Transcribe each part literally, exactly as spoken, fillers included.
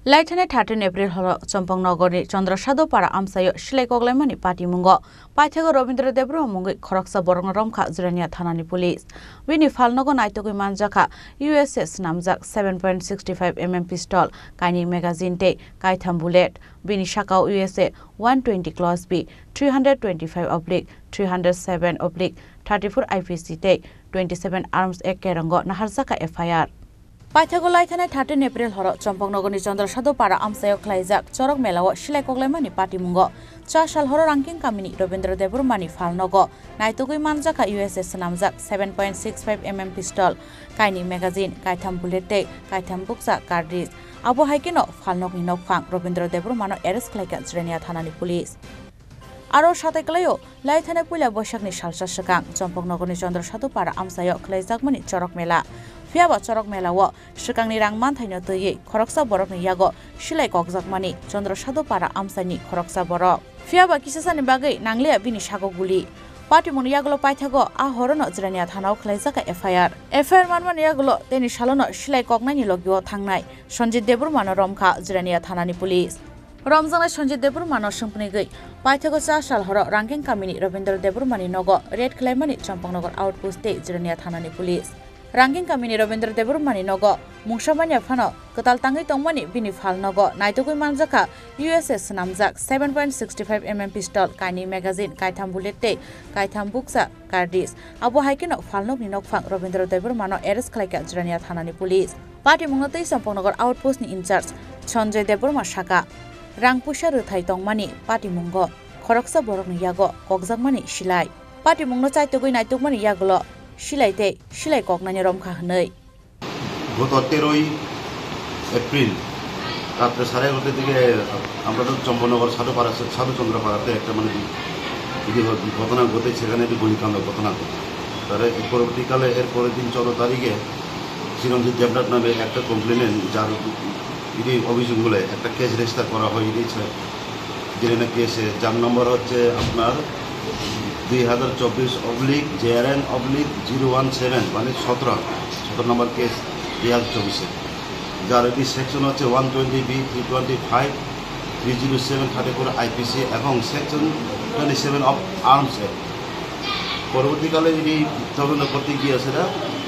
Laithani thirteen April horo Chompong Nogorni Chandra Sadhu Para amchaio silai koklaimani patimungo paithago Rabindra Debbarma mungwi khoroksa borokno romkha Jirania thanani police. Bini phalnogo naitugwi manjakha U S A swnamjak seven point six five M M pistol, kainwi magazine tei kaitham bullet. Bini sakao U S A one twenty class B, three hundred twenty-five oblique three hundred seven oblique thirty-four I P C tei twenty-seven Arms Act kerongo naharjakha F I R. Paithago laithani thirteen April horo Chompong Nogorni Chandra Sadhu Para amchaio khlaijak chorok melao silai koklaimani patimungo cha sal horo Rangking kamini Rabindra Debbarmani phalnogo naitugwi manjakha U S A swnamjak seven point six five M M pistol, kainwi magazine, kaitham bullet tei kaitham bukcha cartridge. Abo hai kheno phalnokni nokphang Rabindra Debbarmano arrest khlaikha Jirania thanani police. Aro satai kwlaio, laithani puila boisakni salsa swkang Chompong Nogorni Chandra Sadhu Para amchaio khlaijakmani chorok mela. Phiyaba chorok melao swkangni rang manthaino twiwi khoroksa borokni yago silai kokjakmani Chandra Sadhu Para amchaini khoroksa borok. Phiyaba kisasani bagwi nangliya bini sago guli. Patimungni yagulo paithago a horono Jirania thanao khlaijakha F I R. F I R manmani yagulo teni salono silai koknaini logio thangnai Sanjit Debbarmano romkha Jirania thanani police. Romjaknai Sanjit Debbarmano swngpnigwi paithago cha sal horo Rangking kamini Rabindra Debbarmani nogo raid khlaimani Chompong Nogor outpost tei Jirania thanani police. Rangking kamini Rabindra Debbarmani nogo mungsa manya phano kwtal tangwi tongmani bini phalnogo naitugwi manjakha U S A swnamjak seven point six five M M pistol, kainwi magazine, kaitham bullet tei kaitham bukcha cartridge. Abo hai kheno phalnokni nokphang Rabindra Debbarmano arrest khlaikha Jirania thanani police. Patimungno twi Chompong Nogor outpost ni in-charge Sanjay Debbarma saka, rang puisa rwthai tongmani patimungo khoroksa borokni yago kokjakmani silai. Patimungno chaitugwi naitukmani yagulo silai tei silai koknaini romkha hwnwi. গত তেরোই এপ্রিল রাত্রে সাড়ে এগারোটার দিকে আমরা তো চম্পনগর সাধুপাড়া, সাধুচন্দ্র পাড়াতে একটা মানে কি, কি হয়, ঘটনা ঘটে, সেখানে একটি গুলিকাণ্ড ঘটনা ঘটে। তার পরবর্তীকালে এর পরের দিন চৌদ্দ তারিখে চিরঞ্জিত দেবনাথ নামে একটা কমপ্লেনেন্ট, যার ইডি অভিযোগ বলে একটা কেস রেজিস্টার করা হয় ইডি, যেটা নাকি এসে, যার নম্বর হচ্ছে আপনার দুই হাজার চব্বিশ oblique J R N oblique zero one seven, মানে সতেরো, সতেরো নম্বর কেস দুই হাজার চব্বিশে, যার এটি সেকশন হচ্ছে one twenty B, three twenty five, three zero seven, thirty four I P C এবং section twenty seven of Arms Act। পরবর্তীকালে এটি তদন্ত করতে গিয়ে সেটা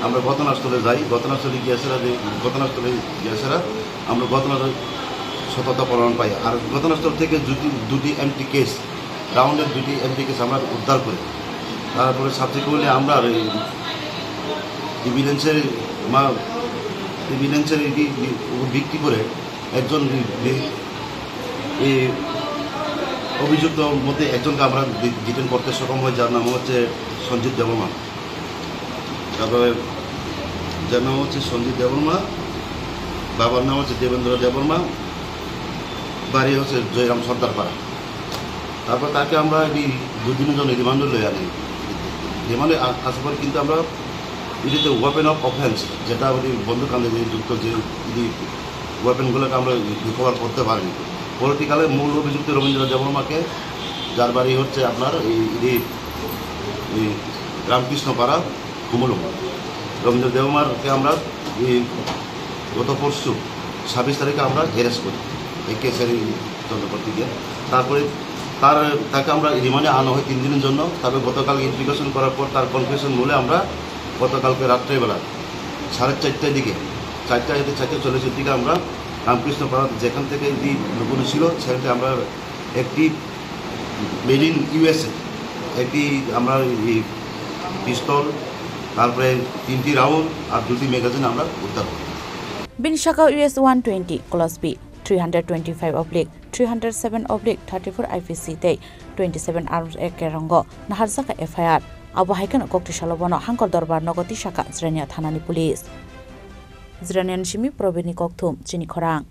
আমরা ঘটনাস্থলে যাই, ঘটনাস্থলে গিয়ে সেটা যে, ঘটনাস্থলে গিয়ে সেটা আমরা ঘটনার সত্যতা প্রমাণ পাই। আর ঘটনাস্থল থেকে দুটি, দুটি এমটি কেস, রাউন্ডের দুটি এমটি কেস আমরা উদ্ধার করি। তারপরে সাবসিকুয়েন্টলি আমরা এই এভিডেন্সের মা-, এভিডেন্সের এটি উপর ভিত্তি করে একজন বি-, বি-, এই অভিযুক্ত মধ্যে একজনকে আমরা ডি-, ডিটেইন করতে সক্ষম হই, যার নাম হচ্ছে সঞ্জিত দেববর্মা। তারপরে যার নাম হচ্ছে সঞ্জিত দেববর্মা, বাবার নাম হচ্ছে দেবেন্দ্র দেববর্মা, বাড়ি হচ্ছে জয়রাম সর্দারপাড়া। তারপর তাকে আমরা এই দুদিনের জন্য রিমান্ডে লই আনি। রিমান্ডে আ-, আসার পর কিন্তু আমরা এটিতে ওয়েপন অফ অফেন্স, যেটা ওই বন্দুককাণ্ডে যে যুক্ত যে ইডি ওয়েপনগুলোকে আমরা রিকভার করতে পারিনি। পরবর্তীকালে মূল অভিযুক্ত রবীন্দ্র দেববর্মাকে, যার বাড়ি হচ্ছে আপনার এই ইডি, এই রামকৃষ্ণ পাড়া, কুমলুমুড়। রবীন্দ্র দেববর্মাকে আমরা এই গত পরশু ছাব্বিশ তারিখে আমরা অ্যারেস্ট করি এই কেসের এই তদন্ত করতে গিয়ে। তারপরে তার, তাকে আমরা রিমান্ডে আনা হয় তিন দিনের জন্য। তবে গতকাল ইন্টিগ্রেশন করার পর তার কনফেশন বলে আমরা গতকালকে রাত্রেবেলা সাড়ে চারটার দিকে, চারটা হতে চারটা চল্লিশের দিকে আমরা রামকৃষ্ণ পাড়া যেখান থেকে এই লুকোনো ছিল, সেখান থেকে আমরা একটি মেড ইন ইউএসএ, একটি আমরা এই পিস্তল, তারপরে তিনটি রাউন্ড আর দুটি ম্যাগাজিন আমরা উদ্ধার করি। Bini sakao U S one twenty class B, three hundred twenty-five oblique three hundred seven oblique thirty-four I P C tei twenty-seven Arms Act kerongo naharjakha F I R. Abo hai kheno koktwi salo bono Hangkor Dorbar nogo tisakha Jirania thanani police. Jiraniani simi Probirni kokthum, chini khorang.